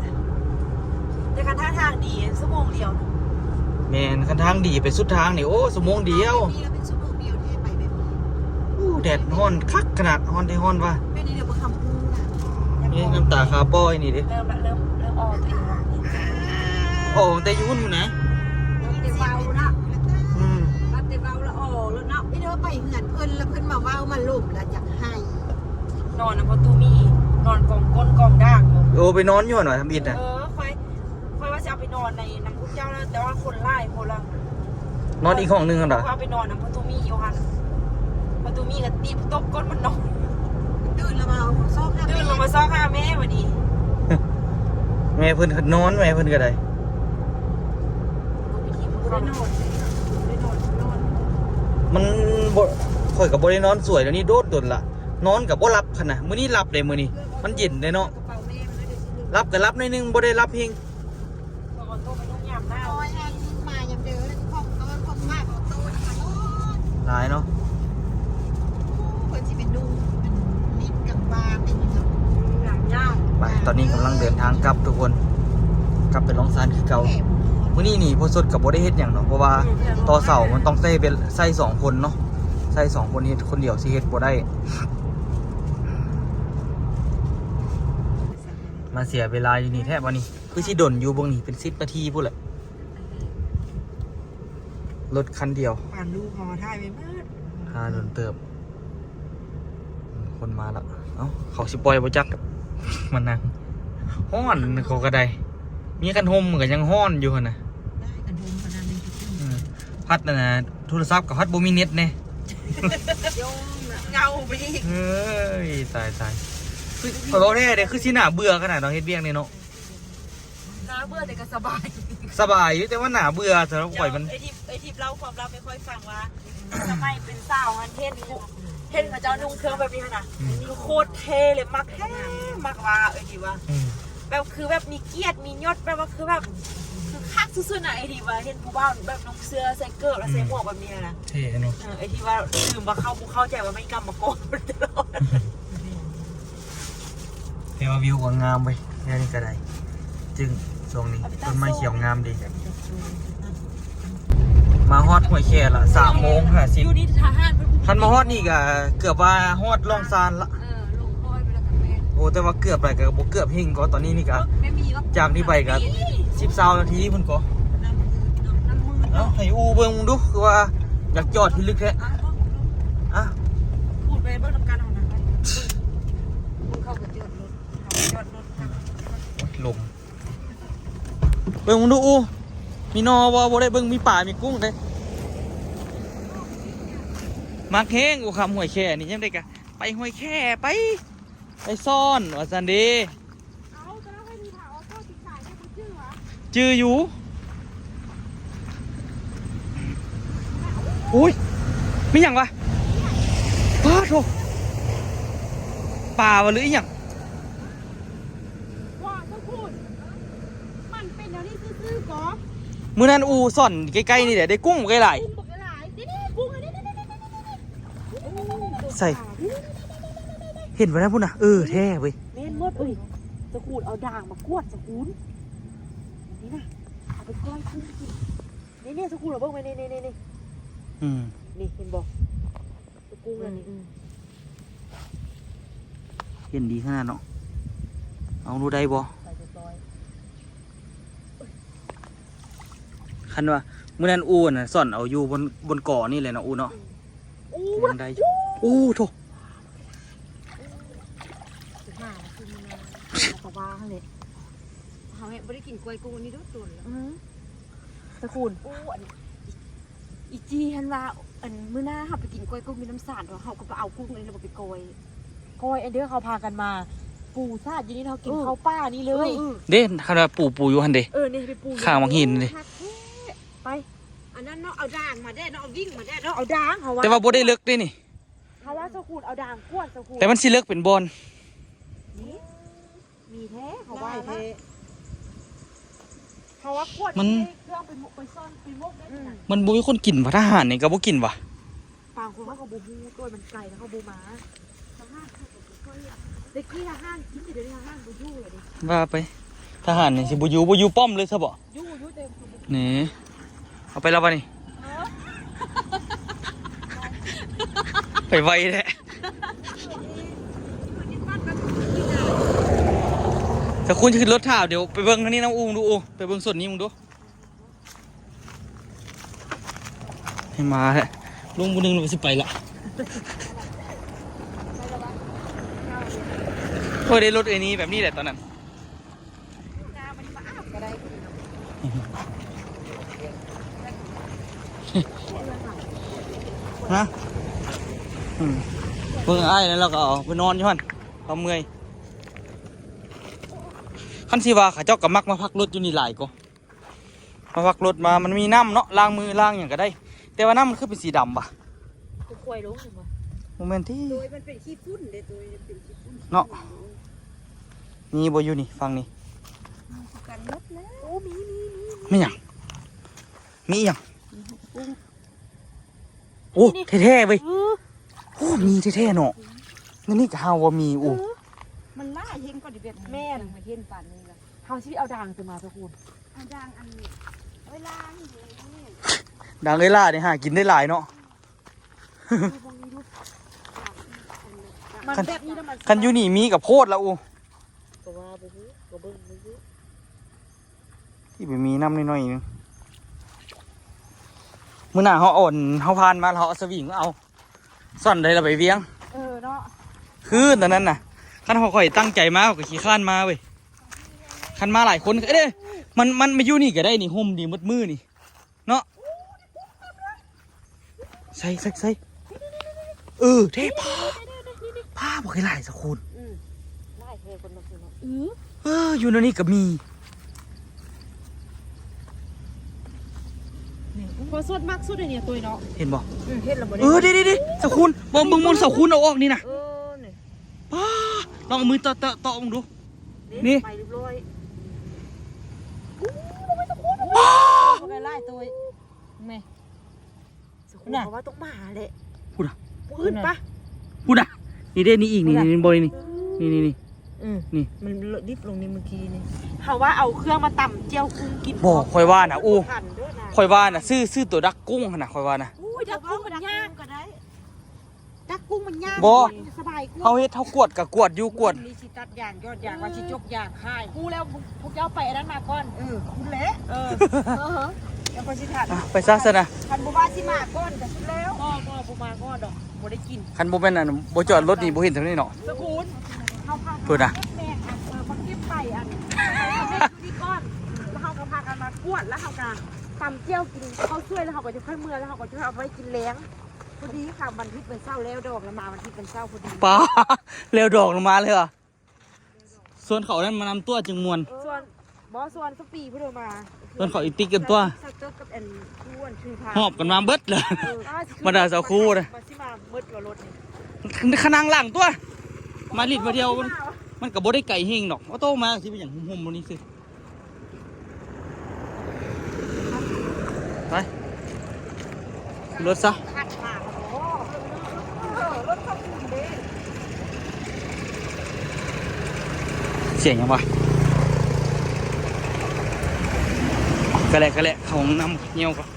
ແຕ່ຄັນຖ້າທາງດີຊົ່ວໂມງດຽວ. ແມ່ນ ຄັນທາງດີໄປສຸດທາງນີ້ ໂອ້ ຊົ່ວໂມງດຽວ. ໂອ້ ແດດຮ້ອນຄັກຂະໜາດ ຮ້ອນແທ້ຮ້ອນວ່າ. ເປັນດຽວບໍ່ຄຳຮູ້ນະ. ນີ້ນ້ຳຕາຄາປ້ອຍນີ້ເດ້. ເລີ່ມລະ ເລີ່ມ ເລີ່ມອອກເອງລະ. ອອກແຕ່ຢູ່ພຸ້ນນະ. ເວົ້າແຕ່ເວົ້າເນາະ. ອືມ ເວົ້າແຕ່ເວົ້າລະອອກໂລດເນາະ. ໄປເດີ ໄປເຮືອນເພິ່ນລະ ເພິ່ນມາເວົ້າມາລົມລະຢາກໄຫ້. ນອນນຳພໍ່ຕູ້ມີ ນອນກອງກົ້ນກອງດາກຢູ່. ໂອ້ ໄປນອນຢູ່ຫັ້ນຫວາ ທຳອິດນະ? ເອີ ຂ້ອຍ ຂ້ອຍວ່າຊິເອົາໄປນອນໃນນຳພວກເຈົ້ານະ ແຕ່ວ່າຄົນຫຼາຍໂພດລະ. ນອນອີກຫ້ອງໜຶ່ງຫັ້ນດາ. ຂ້ອຍເອົາໄປນອນນຳພໍ່ຕູ້ມີຢູ່ຫັ້ນ ພໍ່ຕູ້ມີກໍຕີບຕົບກົ້ນມັນນອນ. ຕື່ນແລ້ວມາຊອກຫາ ຕື່ນແລ້ວມາຊອກຫາແມ່ບັດນີ້. ແມ່ເພິ່ນກໍນອນ ແມ່ເພິ່ນກໍໄດ້. ບໍ່ໄດ້ນອນ ບໍ່ໄດ້ນອນ ບໍ່ໄດ້ນອນ. ມັນບໍ່ ຂ້ອຍກໍບໍ່ໄດ້ນອນສວຍດຽວນີ້ໂດນດົນລະ. ນອນກໍບໍ່ຫຼັບຫັ້ນນະ. ມື້ນີ້ຫຼັບເດ້ ມື້ນີ້ມັນເຢັນເດ້ເນາະ. ຫຼັບກໍຫຼັບໜ້ອຍໜຶ່ງ ບໍ່ໄດ້ຫຼັບແຮງ. ຫຼາຍເນາະ. ເພິ່ນຊິເປັນໜຸ່ມ ເປັນລິດກັບປາເປັນຫຍັງ. ໄປ ຕອນນີ້ກຳລັງເດີນທາງກັບທຸກຄົນ ກັບໄປລອງຊານຄືເກົ່າ. ມື້ນີ້ນີ້ພໍ່ສົດກໍບໍ່ໄດ້ເຮັດຫຍັງເນາະ ເພາະວ່າຕໍ່ເສົາມັນຕ້ອງໃຊ້ເປັນ ໃຊ້ສອງຄົນເນາະ ໃຊ້ສອງຄົນ ເຮັດຄົນດຽວຊິເຮັດບໍ່ໄດ້. ມາເສຍເວລາຢູ່ນີ້ແທ້ບັດນີ້ ຄືຊິດົນຢູ່ ເບິ່ງນີ້ເປັນສິບນາທີພຸ້ນແຫຼະ ລົດຄັນດຽວ. ປານລູກເຮົາຖ່າຍໄວ້ເບິດ ຫາດົນເຕີບ. ຄົນມາແລ້ວ ເອົ້າ ເຂົາຊິປ່ອຍບໍ່ຈັກ ມານັ່ງ ຮ້ອນເຂົາກໍໄດ້ ມີຄັນຮົ່ມກໍຍັງຮ້ອນຢູ່ຫັ້ນນະ. ໄດ້ຄັນຮົ່ມຂະໜາດນີ້. ອືມ ພັດນັ້ນນະ ໂທລະສັບກໍພັດບໍ່ມີເນັດແດ່ ໂຍມເຫງົາໄປອີກ. ເອີຍ ຕາຍໆ ຄື ຂ້ອຍເວົ້າແທ້ເດ້ ຄືຊິໜ້າເບື່ອຂະໜາດເນາະ ເຮັດວຽກນີ້ເນາະ. ໜ້າເບື່ອແຕ່ກໍສະບາຍ ສະບາຍຢູ່ ແຕ່ວ່າໜ້າເບື່ອສຳລັບຂ້ອຍມັນ. ເຈົ້າ ໄອ້ທິບ ໄອ້ທິບເລົ່າຄວາມລັບໃຫ້ຂ້ອຍຟັງວ່າ ສະໄໝເປັນສາວຫັ້ນ ເຫັນ ເຫັນເຂົາເຈົ້ານຸ່ງເຄື່ອງແບບນີ້ຫັ້ນນະ ອືມ ຄືໂຄດເທ່ເລີຍ ມັກແທ້ ມັກວ່າ ເອີ ທີ່ວ່າ ອືມ ແບບຄືແບບມີກຽດມີຍົດ ແບບວ່າຄືແບບ ຄືຄັກສຸດໆນະ ໄອ້ທີ່ວ່າເຫັນຜູ້ບ່າວແບບນຸ່ງເສື້ອໃສ່ເກີບ ແລ້ວໃສ່ໝວກແບບນີ້ຫັ້ນນະ ເທ່ເນາະ. ເອີ ໄອ້ທີ່ວ່າລືມວ່າເຂົາບໍ່ເຂົ້າໃຈວ່າແມ່ນກຳມະກອນ ແຕ່ວ່າວິວກໍງາມເວີຍ ແນວນີ້ກໍໄດ້ ຈຶ່ງຊ່ວງນີ້ຕົ້ນໄມ້ຂຽວງາມດີ. ມາຮອດຫ້ວຍແຄລະ ສາມໂມງຫ້າສິບ ຢູ່ນີ້ທະຫານເພິ່ນ ຄັນມາຮອດນີ້ກໍເກືອບວ່າຮອດລ່ອງຊານລະ. ເອີ ລົງຄອຍໄປແລ້ວກໍແມ່ນ. ໂອ້ ແຕ່ວ່າເກືອບໄປກໍບໍ່ເກືອບເຮງ ກໍຕອນນີ້ນີ້ກໍ ແມ່ນມີວ່າ ຈາກນີ້ໄປກໍສິບຊາວນາທີພຸ້ນກໍ. ເອົ້າ ໃຫ້ອູ່ເບິ່ງດູ ຄືວ່າຢາກຈອດພິລຶກແທ້. ອ່ະ ຂູດໄປເບິ່ງນຳກັນເອົານະ ຂູດເຂົ້າໄປຈອດລົດ ເຂົ້າໄປຈອດລົດ. ໂອ້ຍ ລົມ ເບິ່ງດູອູ່ ມີໜໍ່ບໍ່? ບໍ່ໄດ້ເບິ່ງ ມີປາ ມີກຸ້ງເດ້. ມັກແຮງ ໂອ້ ຄຳຫ້ວຍແຄນີ້ ຍາມໃດກະໄປຫ້ວຍແຄ ໄປ ໄປຊ້ອນວ່າຊັ້ນເດ້. ຈື່ຢູ່. ໂອ້ຍ ມີຫຍັງວະ? ປາດໂທ້ ປາວະ ຫຼືອີຫຍັງ? ວ່າເຈົ້າຄຸນ ມັນເປັນແນວນີ້ຊື່ໆກໍ. ມື້ນັ້ນອູ່ຊ່ອນໃກ້ໆນີ້ແຫຼະ ໄດ້ກຸ້ງບັກຫຼາຍ. ກຸ້ງບັກຫຼາຍ ນີ້ໆ ກຸ້ງອັນນີ້ ນີ້ໆ ໃສ ເຫັນບໍ່ນະພຸ້ນນະ? ເອີ ແທ້ເວີຍ ແມ່ນໝົດເອີຍ. ເຈົ້າຄູນເອົາດາງມາກວດ ເຈົ້າຄູນ ນີ້ນະ ເອົາໄປກ້ອຍກຸ້ງກິນ. ນີ້ໆ ເຈົ້າຄູນເອົາເບິ່ງໄວ້ ນີ້ໆ ນີ້ໆ ອືມ ນີ້ເຫັນບໍ່? ກຸ້ງອັນນີ້ ອືມ ເຫັນດີຂະໜາດເນາະ. ເອົາ ຮູ້ໄດ້ບໍ່? ຄັນວ່າມື້ນັ້ນອູ່ນະ ຊ່ອນເອົາຢູ່ບົນ ບົນກໍນີ້ແຫຼະເນາະ ອູ່ເນາະ. ອືມ ຍັງໄດ້ຢູ່. ອູ້ໂທ້ ເຮົາກໍວ່າຫັ້ນແຫຼະ ເຮົາແຮງບໍ່ໄດ້ກິນກ້ອຍກຸ້ງອັນນີ້ໂດນໆແລ້ວ. ອືມ ຕະຄູນ ອູ້ ອັນ ອີຈີຫັ້ນວ່າ ອັນ ມື້ໜ້າເຮົາໄປກິນກ້ອຍກຸ້ງຢູ່ນ້ຳສານ ເຮົາກໍໄປເອົາກຸ້ງອັນນີ້ ແລ້ວກໍໄປກ້ອຍ ກ້ອຍອັນເດີ ເຮົາພາກັນມາປູສາດຢູ່ນີ້ ເຮົາກິນເຂົ້າປ່ານີ້ເລີຍ. ເດ້ ຄັນວ່າປູ ປູຢູ່ຫັ້ນເດ້. ເອີ ນີ້ໄປປູຂ້າງບັກຫີນເດ້. ໄປ ອັນນັ້ນເນາະ ເອົາດາງມາແດ່ເນາະ ເອົາວິ້ງມາແດ່ເນາະ ເອົາດາງ ເຮົາວ່າ. ແຕ່ວ່າບໍ່ໄດ້ເລິກເດ້ນີ້ ເຮົາວ່າ ເຈົ້າຄູນເອົາດາງກວດ ເຈົ້າຄູນ ແຕ່ມັນຊິເລິກເປັນບ່ອນ. ມີແທ້ ເຂົາວ່າແລ້ວ ເຂົາວ່າກວດ ມັນ ເຄື່ອງໄປໝົກ ໄປຊ້ອນ ໄປໝົກໄດ້. ອືມ ມັນບໍ່ມີຄົນກິນຫວາ ທະຫານນີ້ກໍບໍ່ກິນຫວາ. ບາງຄົນເຂົາກໍບໍ່ຮູ້ ໂຕມັນໄກແລ້ວເຂົາບໍ່ມາ. ແຕ່ກີ້ທະຫານກິນ ແຕ່ດຽວນີ້ທະຫານບໍ່ຢູ່ແລ້ວເດ້. ວ່າໄປ ທະຫານນີ້ຊິບໍ່ຢູ່ ບໍ່ຢູ່ປ້ອມເລີຍຊະບໍ? ຢູ່ ຢູ່ ແຕ່ ນີ້ ເອົາໄປແລ້ວບາດນີ້. ເອີ ໄປໄວແທ້. ເຈົ້າຄູນຊິຂຶ້ນລົດຖ້າ ດຽວໄປເບິ່ງທາງນີ້ນຳອູ່ດູ. ອູ່ ໄປເບິ່ງສົນນີ້ມຶງດູ. ໃຫ້ມາແທ້ ລົງຜູ້ໜຶ່ງ ລະຊິໄປລະ. ຂ້ອຍໄດ້ລົດໄອ້ນີ້ແບບນີ້ແຫຼະຕອນນັ້ນ. ຮະ? ອືມ ເບິ່ງອ້າຍນັ້ນລາວກໍເອົາໄປນອນຢູ່ຫັ້ນ ລາວເມື່ອຍ. ຄັນຊິວ່າເຂົາເຈົ້າກໍມັກມາພັກລົດຢູ່ນີ້ຫຼາຍກວ່າ ມາພັກລົດມາ ມັນມີນ້ຳເນາະ ລ້າງມືລ້າງຫຍັງກໍໄດ້ ແຕ່ວ່ານ້ຳມັນຄືເປັນສີດຳວະ? ກໍຄວາຍລົງເຫັນບໍ່? ບໍ່ແມ່ນຕິ ໂດຍມັນເປັນຂີ້ຝຸ່ນເດ້ ໂດຍມັນເປັນຂີ້ຝຸ່ນເນາະ. ມີບໍ່ຢູ່ນີ້ ຝັ່ງນີ້? ມີຄືກັນໝົດແລ້ວ. ໂອ້ ມີ ມີ ມີ ມີຫຍັງ? ມີຫຍັງ? ມີຫອດກຸ້ງ. ໂອ້ ແທ້ໆເວີຍ. ເອີ ໂອ້ ມີແທ້ໆເນາະ. ໃນນີ້ກໍຫາວ່າມີ. ໂອ້ ເອີ ມັນຫຼາຍແຮງກໍໄດ້ແບບນີ້. ແມ່ນ ເຫັນປານນີ້ລະ ເຮົາຊິເອົາດາງຕົວມາທຸກຄົນ. ເອົາດາງອັນເວລານີ້ເດ້. ດາງເວລານີ້ຫາກິນໄດ້ຫຼາຍເນາະ. ມັນ ຄັນ ແບບນີ້ລະມັນ ຄັນຢູ່ນີ້ມີກໍໂພດລະ. ໂອ້ ກໍວ່າບໍ່ຮູ້ ກໍເບິ່ງບໍ່ຮູ້. ທີ່ໄປມີນ້ຳໜ້ອຍໆໜຶ່ງ. ມື້ໜ້າເຮົາເອົາ ເຮົາຜ່ານມາແລ້ວເຮົາເອົາສະວິງມາເອົາ ສ່ອນໃດລະໄປວຽງ. ເອີເນາະ ຄືຕອນນັ້ນນະ ຄັນເຮົາ ຂ້ອຍຕັ້ງໃຈມາ ຂ້ອຍກໍຂີ້ຄ້ານມາເວີຍ. ຄັນມາຫຼາຍຄົນ ເດ້ ມັນ ມັນມາຢູ່ນີ້ກໍໄດ້ນີ້ ຮົ່ມດີໝົດມື້ນີ້ເນາະ. ໃສ່ ໃສ່ ໃສ່ ເອີ ເທ ປາ ປາ ບໍ່ເຄີຍຫຼາຍສະຄູນ. ອືມ ຫຼາຍແທ້ຄົນມາຊື້ເນາະ. ອື ເອີ ຢູ່ໃນນີ້ກໍມີ. ນີ້ ພໍສົດມັກສຸດອັນນີ້ ຕຸ້ຍເນາະ. ເຫັນບໍ່? ອືມ ເຫັນແລ້ວບໍ່? ເອີ ເດ້ໆໆ ສະຄູນ ເບິ່ງ ເບິ່ງມົນສະຄູນເອົາອອກນີ້ນະ. ເອີ ນີ້ ປາ ລອງເອົາມືເຕາະໆໆເບິ່ງດູ. ນີ້ ນີ້ ໄປຮຽບຮ້ອຍ. ອູ້ ປາ ບໍ່ໄດ້ຫຼາຍ ຕຸ້ຍ ແມ່. ສະຄູນ ເຂົາວ່າຕ້ອງມາແຫຼະ. ພຸ້ນນະ ພຸ້ນນະ ປະ ພຸ້ນນະ. ນີ້ເດ້ ນີ້ອີກ ນີ້ ພຸ້ນນະ ນີ້ ນີ້ບໍ່ ນີ້ ນີ້ ນີ້ ນີ້ ອືມ ນີ້ ມັນດິບລົງນີ້ມື້ກີ້ນີ້. ເຮົາວ່າເອົາເຄື່ອງມາຕຳແຈ່ວກຸ້ງກິນ. ບໍ່ ຂ້ອຍວ່ານະ ໂອ້ ຂ້ອຍວ່ານະ ຊື້ ຊື້ຕົວດັກກຸ້ງຫັ້ນນະ ຂ້ອຍວ່ານະ. ໂອ້ຍ ດັກກຸ້ງມັນຍາກ ດັກກຸ້ງມັນຍາກ. ບໍ່ ສະບາຍກວ່າ. ເຮົາເຮັດ ເຮົາກວດກໍກວດຢູ່ ກວດ ນີ້ຊິຕັດຢາງ ຢອດຢາງ ວ່າຊິຈົກຢາງຂາຍ. ຮູ້ແລ້ວ ພວກເຈົ້າໄປອັນນັ້ນມາກ່ອນ. ເອີ ພຸ້ນແຫຼະ. ເອີ ແລ້ວກໍຊິຖາມ ອ່ະ ໄປຊະຊັ້ນນະ. ຄັນບໍ່ວ່າຊິມາກ່ອນກໍສຸດແລ້ວ. ບໍ່ ບໍ່ ບໍ່ມາກ່ອນດອກ ບໍ່ໄດ້ກິນ. ຄັນບໍ່ແມ່ນອັນ ບໍ່ຈອດລົດນີ້ ບໍ່ເຫັນເທົ່ານີ້ເນາະ. ສະຄູນ ເຮົາພາ ພຸ້ນນະ ແມ່ນ ອັນ ເອີ ມາເກັບໄປ ອັນ ຢູ່ນີ້ກ່ອນ ແລ້ວເຮົາກໍພາກັນມາກວດ ແລ້ວເຮົາກໍຕຳແຈ່ວກິນເຂົ້າສວຍ ແລ້ວເຮົາກໍຈະຄ່ອຍເມືອ ແລ້ວເຮົາກໍຈະເອົາໄວ້ກິນແລງ. ພໍດີຄ່ະ ວັນທິດວັນເສົາແລ້ວດອກ ແລ້ວມາວັນທິດວັນເສົາພໍດີ. ປາ ແລ້ວດອກ ແລ້ວມາເລີຍຫວາ? ຊວນເຂົານັ້ນມານຳຕົວະຈຶ່ງມ່ວນ. ເອີ ຊວນ ບໍ່ ຊວນສະປີພຸ້ນເດີມາ. ຊວນເຂົາອີກຕິກກັນຕົວະ. ສະເຕີບກັບອັນ ຫອບກັນມາເບິດເລີຍ. ເອີ ບັນດາສາວຄູນະ ມາຊິມາເບິດວ່າລົດນີ້. ຂະນັ່ງຫຼັງຕົວະ ມາລິດມາທ່ຽວ ມັນ ມັນກໍບໍ່ໄດ້ໄກແຮງດອກ. ອອໂຕ້ມາຊິເປັນຫຍັງ ຮົ່ມໆ ບໍ່ນີ້ຊື່. ໄປ ຂຶ້ນລົດຊະ. ສຽງຫຍັງວະ? ກະແລະ ກະແລະ ເຂົ້າຫ້ອງນ້ຳ ຍ່ຽວກ່ອນ.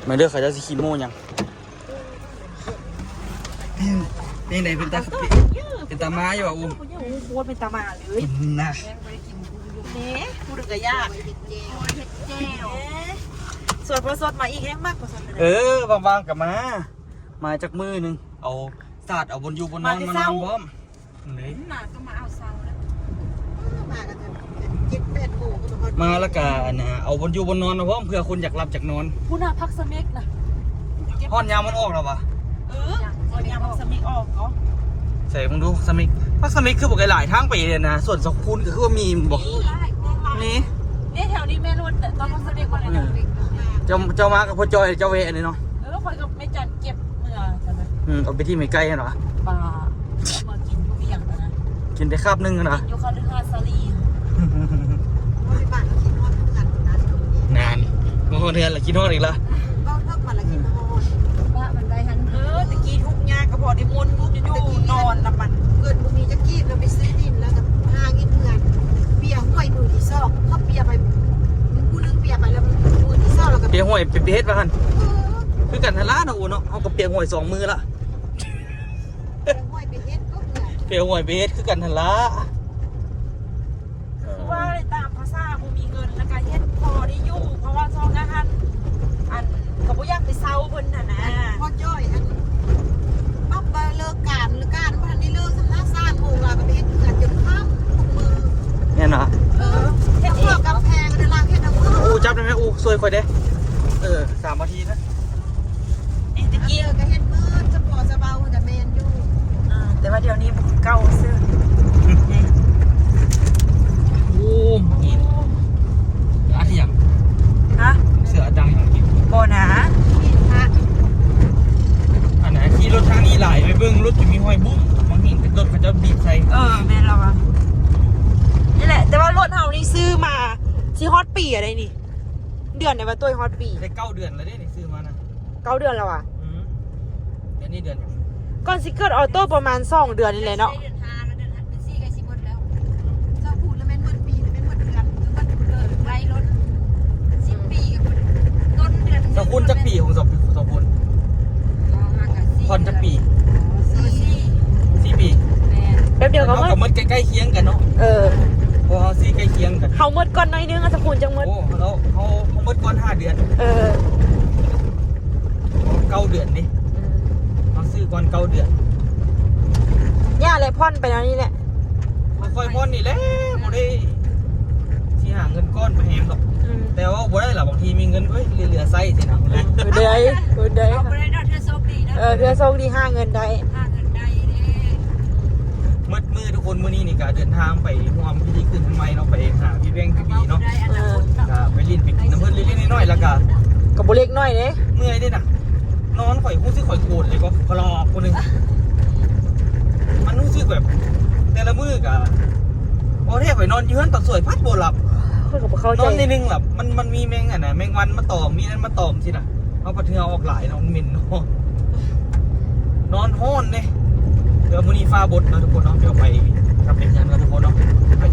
ມາເດີ ເຂົາເຈົ້າຊິຂີ້ໂມ້ຫຍັງ? ເປັນໃດ ເປັນຕາ ເປັນຕາມາຢູ່ຫວາ? ໂອ້ ໂຄດເປັນຕາມາເລີຍນະ. ແມ່ ຜູ້ໜຶ່ງກໍຢາກ ໂອ້ຍ ເຮັດແຈ່ວ. ເອີ ສ່ວນພໍ່ສົດມາອີກ ແຮງມັກພໍ່ສົດ. ເອີ ວ່າງໆກໍມາ ມາຈັກມື້ໜຶ່ງ ເອົາສາດ ເອົາບ່ອນຢູ່ບ່ອນນອນມານອນພ້ອມ. ນີ້ ໜ້າກໍມາເອົາເຊົ້າແລ້ວ ເອີ ມາກໍເຈັດແປດໂມງກໍມາຮອດ ມາແລ້ວກໍອັນນ່າ ເອົາບ່ອນຢູ່ບ່ອນນອນມາພ້ອມ ເພື່ອຄົນຢາກຫຼັບຢາກນອນ. ພຸ້ນນະ ຜັກສະເໝັກນະ ຮອດຍາມມັນອອກແລ້ວຫວາ? ເອີ ຮອດຍາມຜັກສະເໝັກອອກເນາະ. ໃສ່ເບິ່ງດູ ສະເໝັກ ຜັກສະເໝັກຄືບໍ່ໄກຫຼາຍ ທາງໄປອັນນ່າ ສວນສາວຄູນກໍຄືວ່າມີແມ່ນບໍ່? ມີຫຼາຍ ມີຫຼາຍ ນີ້ ນີ້ແຖວນີ້ແມ່ນໂລດ ຕອນຜັກສະເໝັກບໍ່ໄດ້. ເອີ ເຈົ້າ ເຈົ້າມາກັບພໍ່ຈ້ອຍ ເຈົ້າແວະນີ້ເນາະ. ເອີ ຂ້ອຍກັບແມ່ຈັນເກັບເມືອຊັ້ນນະ. ອືມ ເອົາໄປທີ່ແມ່ໄກ່ຫັ້ນຫວາ? ບໍ່ ເມືອກິນຢູ່ວຽງຫັ້ນນະ. ກິນໄດ້ຄາບໜຶ່ງຫັ້ນຫວາ? ຢູ່ຄະລືຫາດສາລີ. ໂອ້ຍ ບ້ານເຮົາຄິດຮອດເຮືອນນະ. ນານ ມາຮອດເຮືອນລະຄິດຮອດອີກລະ. ເວົ້າເຖິງມັນລະຄິດຮອດ ວ່າມັນໄດ້ຫັ້ນ. ເອີ ຕະກີ້ທຸກຍາກກໍພໍໄດ້ມ່ວນຢູ່ ນອນນຳມັນ. ເງິນບໍ່ມີຈັກກີບ ລະໄປຊື້ດິນ ລະກໍຫາເງິນເຮືອນ. ເປຍຫ້ວຍມື້ທີສອງ ເຂົາເປຍໄປ ຜູ້ໜຶ່ງເປຍໄປ ລະມື້ທີສອງ ລະກໍເປຍຫ້ວຍໄປເຮັດວ່າຫັ້ນ. ເອີ ຄືກັນຫັ້ນລະເນາະ ໂອເນາະ. ເຮົາກໍເປຍຫ້ວຍສອງມື້ລະ. ເປຍຫ້ວຍໄປເຮັດກໍເຮືອນ ເປຍຫ້ວຍໄປເຮັດຄືກັນຫັ້ນລະ. ຄືວ່າໄດ້ຕາມພາສາບໍ່ມີເງິນ ແລ້ວກະເຮັດພໍໄດ້ຢູ່ ເພາະວ່າຊ່ວງນັ້ນຫັ້ນ ອັນ ກໍບໍ່ຢາກໄປເຊົ່າເພິ່ນຫັ້ນນະ. ພໍ່ຈ້ອຍ ອັນ ປັບວ່າເລີກການ ເລີກການບໍ່ທັນໄດ້ເລີກຊ້ຳນະ ສາມໂມງລາວກໍໄປເຮັດເຮືອນຈົນຄ່ຳ ຊ່ວຍຂ້ອຍເດ້. ເອີ ສາມນາທີນະ. ນີ້ຕະກີ້ກໍເຮັດໝົດ ສະເພາະສະເບົາກໍແມ່ນຢູ່. ອ່າ ແຕ່ວ່າດຽວນີ້ບໍ່ຄືເກົ່າຊື່. ໂອ້ ຫີນ ອັດອີ່ຫຍັງ? ຮະ? ເສື້ອອັດດັງຫຍັງກິນ? ບໍ່ນາ. ອັນນັ້ນຂີ່ລົດທາງນີ້ຫຼາຍ ໄປເບິ່ງລົດຈະມີຮອຍບຸ້ມ ບາງທີລົດເຂົາເຈົ້າບີບໃສ່. ເອີ ແມ່ນແລ້ວວ່າ. ນີ້ແຫຼະ ແຕ່ວ່າລົດເຮົານີ້ຊື້ມາຊິຮອດປີແລ້ວໄດ໋ນີ້. ເດືອນໃດວ່າໂຕ້ຍຮອດປີ? ໄດ້ເກົ້າເດືອນແລ້ວເດ້ນີ້ ຊື້ມານະ. ເກົ້າເດືອນແລ້ວຫວາ? ອືມ. ດຽວນີ້ເດືອນຫຍັງ? ກ່ອນຊິເກີດອອໂຕ້ປະມານສອງເດືອນນີ້ແຫຼະເນາະ. ເດືອນຫ້າ ເດືອນຫ້າ ເດືອນສີ່ໃກ້ຊິໝົດແລ້ວ. ເຈົ້າພູດລະແມ່ນໝົດປີ ລະແມ່ນໝົດເດືອນ ໝົດເກີດໄລ່ລົດ. ສິບປີກໍໝົດຕົ້ນເດືອນ. ເຈົ້າຄູນຈັກປີຂອງເຈົ້າ ເຈົ້າຄູນ? ຜ່ອນຈັກປີ? ສີ່ ສີ່ປີ. ແມ່ນ. ແປັບດຽວກໍໝົດ ກໍໝົດໃກ້ໆຄຽງກັນເນາະ. ເອີ ເພາະເຮົາຊື້ໃກ້ຄຽງກັນ. ເຮົາໝົດກ່ອນໜ້ອຍໜຶ່ງ ເຈົ້າຄູນຈັ່ງໝົດ. ໂອ້ ເຮົາ ເຮົາ ເຮົາໝົດກ່ອນຫ້າເດືອນ. ເອີ ເກົ້າເດືອນນີ້. ອືມ. ເຮົາຊື້ກ່ອນເກົ້າເດືອນ. ຢ່າແຫຼະ ຜ່ອນໄປແນວນີ້ແຫຼະ. ຄ່ອຍໆຜ່ອນນີ້ແຫຼະ ບໍ່ໄດ້ຊິຫາເງິນກ້ອນໄປແຮງດອກ. ອືມ. ແຕ່ວ່າບໍ່ໄດ້ລະ ບາງທີມີເງິນ ເອີຍ ເຫຼືອໆໃຊ້ຊີ້ນະ. ເອີ ເອີ ໄດ້ ເອີ ໄດ້. ເຮົາບໍ່ໄດ້ດອກ ເທື່ອໂຊກດີເນາະ. ເອີ ເທື່ອໂຊກດີຫາເງິນໄດ້ ຫາເງິນໄດ້ເດ້. ໝົດມື້ທຸກຄົນ ມື້ນີ້ນີ້ກະເດີນທາງໄປຮ່ວມພິທີຂຶ້ນເຮືອນໃໝ່ເນາະ ໄປຫາພີ່ແວ່ງພີ່ບີເນາະ. ໄດ້ອະນາຄົດເນາະ. ກະໄປຫຼິ້ນໄປກິນນຳເພິ່ນເລັກໆນ້ອຍໆ ແລ້ວກະ ກະບໍ່ເລັກນ້ອຍເດ້ ເມື່ອຍເດ້ນະ. ນອນຂ້ອຍຮູ້ສຶກຂ້ອຍໂກນເລີຍ ກໍກະລອກຄົນໜຶ່ງ ມັນຮູ້ສຶກແບບ ແຕ່ລະມື້ກະ ບໍ່ແທ້ ຂ້ອຍນອນຢູ່ເຮືອນຕອນສວຍພັດບໍ່ຫຼັບ. ຂ້ອຍກໍບໍ່ເຂົ້າໃຈ ນອນໜ້ອຍໜຶ່ງລະ ມັນ ມັນມີແມງອັນນະ ແມງວັນມາຕອມ ມີນັ້ນມາຕອມຊີ້ນະ. ເຮົາພັດເຫື່ອອອກຫຼາຍເນາະ ມັນເໝັນເນາະ. ນອນຮ້ອນເດ້. ດຽວມື້ນີ້ຟ້າບົດເນາະທຸກຄົນເນາະ. ດຽວໄປກັບໄປເຮືອນກ່ອນທຸກຄົນເນາະ. ໄປ